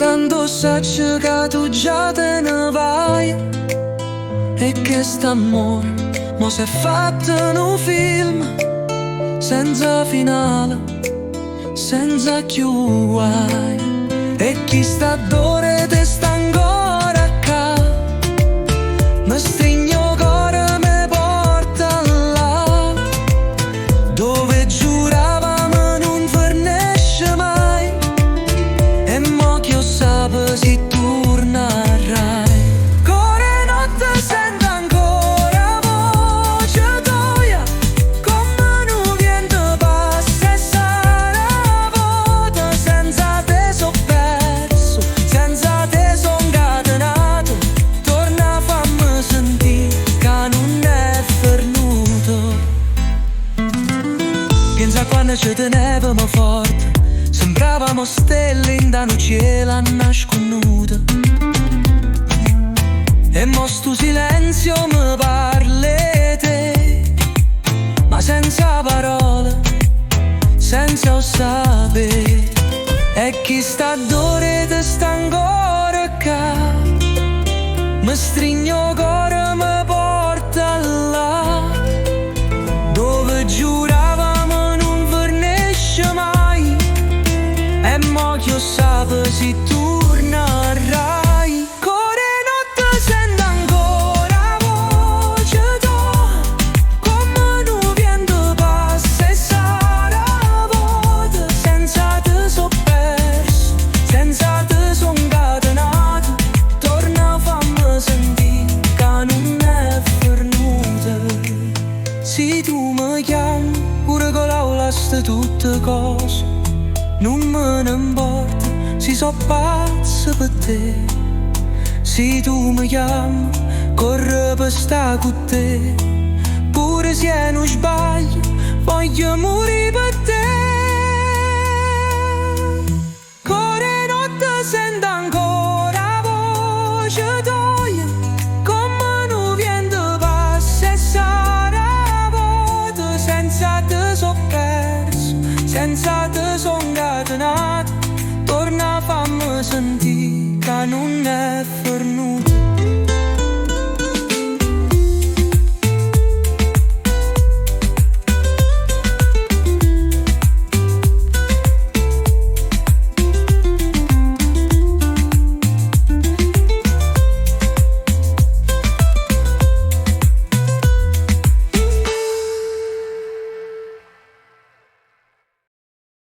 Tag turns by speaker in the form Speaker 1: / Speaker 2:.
Speaker 1: Tanto 'o saccio ca tu già te ne vai E chest'ammore mo s'è fatto nu film Senza finale, senza cchiù guai E chist'addore 'e te sta ancora ccà Me strigne 'o core, me porta là Dove giuravamo nun fernesce mai E mo chi 'o sape si turnarrai Core 'e notte sento ancora 'a voce toia Comme nu viento passa e s'arrevota Senza te so perso, senza te so 'ncatenato Torna famme sentì ca nun è fernuto Piensa quando ci tenevamo forte Sembravamo stelle in da nu cielo annascunnute E mo stu silenzio mi parla 'e te Ma senza parole, senza 'o sapè E chist'addore 'e te sta ancora ccà Mi strigne 'o core, mi porta là Dove giuravamo nun fernesce mai E mo chi 'o sape si turnarrai Core 'e notte sento ancora 'a voce toia Comme nu viento passa e s'arrevota Senza te so perso, senza te so 'ncatenato Torna famme sentì ca nun è fernuto Si tu mi chiami pure con la tutte cose Nun me ne importa si so pazzo per te Si tu mi chiami corro per sta con te Pure se è uno sbaglio voglio morire per te Core 'e notte sento ancora 'a voce toia Comme nu viento passa e s'arrevota Senza te so perso, senza te so 'ncatenato Torna famme sentì ca nun è fernuto.